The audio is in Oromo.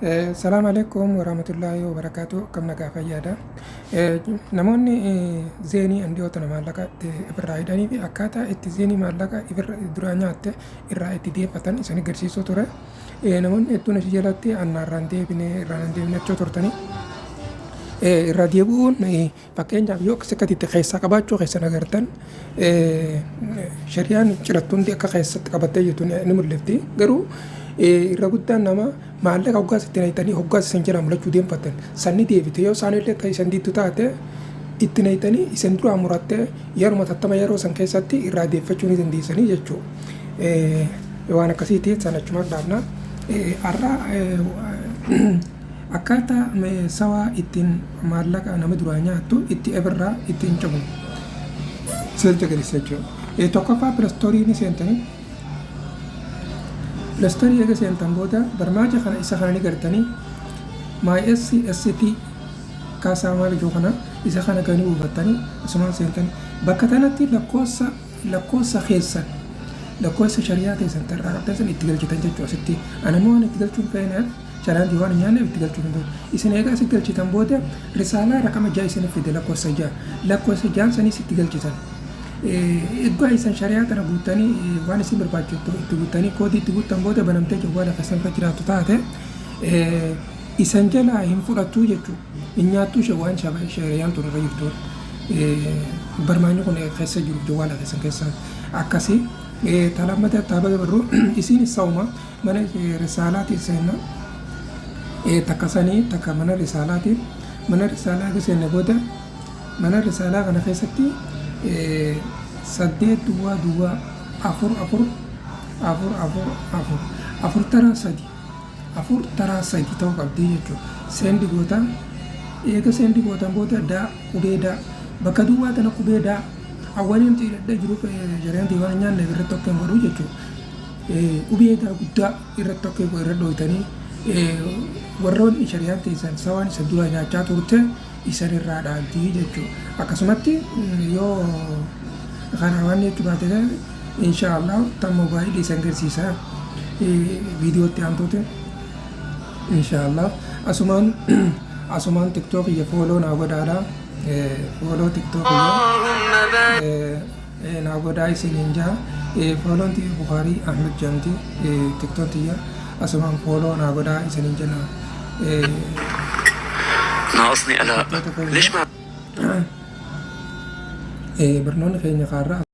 Salaam alaikum warahmatullaahi wabarakaatu. Akkam nagaa fayyaadha. Namoonni zeenii andiyoo tana maallaqa itti ifirraa hidhanii fi akkaataa itti zeenii maallaqa ifirra duraa nyaatte irraa itti deeffatan isin agarsiisuu ture. Namoonni hedduun asii jalatti annaarraan deebine irraan hin deebine jechuu turtanii. Irraa deebi'uun fakkeenyaaf yoo akkas akkatitti keessaa qabaachuu keessan agartan shari'aan cirattu hundi akka keessatti qabattee jirtu ni mul'ifti. Garuu irra guddaan nama maallaqa hoggaas itti naqxanii hoggaas isin jalaa mul'achuu deemfatan sanni deebite yoo isaan illee ta'e isin diddu taate itti naqxanii isin duraa murattee yeruma tattama yeroo san keessatti irraa deeffachuu ni dandeessanii jechuudha. Waan akkasiiti san achumaan dhaabna. Har'a Akkaataa sawaa ittiin maallaqa nama duraa nyaattu itti efirraa ittiin cufnu isinitti agarsiisa jechuudha. Tokkoffaa pilastoorii ni seentanii pilastoorii eega seentan booda barmaaja kana isa kana ni gartanii my SST kaasaa maal ijoo kana isa kana gani buufattanii asumaan seentanii bakka tanatti lakkoofsa lakkoofsa keessan lakkoofsa shari'aa teessan tarraa qabdan san itti galchitan jechuudha asitti ani immoo waan itti galchuun feeneef Challenge waan hin nyaanneef itti galchuuf hin ta'u. Isin eega asitti galchitan booda risaalaa raqama 6 isinif fide lakkoofsa 6. Lakkoofsa 6 saniis itti galchitan. Eeggaa isan shari'aa tana guuttanii waan isin barbaachisu itti guuttanii koodii itti guuttan booda banamtee jawwaala keessan irra jiraattu taate isan jalaa hin fudhattu jechuudha. Hin nyaattu ishee waan shari'aan tun irra jirtu. Barmaanni kun keessa jiru jawwaala keessan keessa akkasii. Ta lammata taaba dabarru isiin sauma mana risaalaatiin seenna. Takka sanii takka mana risaalaatiin mana risaalaa eega seenne booda mana risaalaa kana keessatti 8 duwwaa duwwaa 4 4 4 4 4 4 taraa 3 4 taraa 3 ta'uu qabdi jechuudha. Seendi goota eega seendi gootan booda daa qubee daa bakka duwwaa tana qubee daa awwaliin xiidhadhee jiruuf jareen waan nyaanne irratti okkeen godhuu jechuudha. Qubee daa guddaa irratti okkee irra dhooytanii warroonni shari'aan teessan sawaan isa dura nyaachaa turte isan irraa dhaabdii jechuudha. Akkasumatti yoo kana waan jechuu baate insha Allah tan moobaayilii isan garsiisa viidiyootti aantuuti. Insha Allah asumaan asumaan tiktook kiyya fooloo naa godhaadha. Fooloo tiktook kiyya naa godhaa isiniin jaha. Fooloon tiyya Bukaarii Ahmed jamti tiktoon tiyya asumaan fooloo naa godhaa isiniin jenna. ناقصني قلق Hordoftoota keenya ليش ما barnoonni keenya kaarraa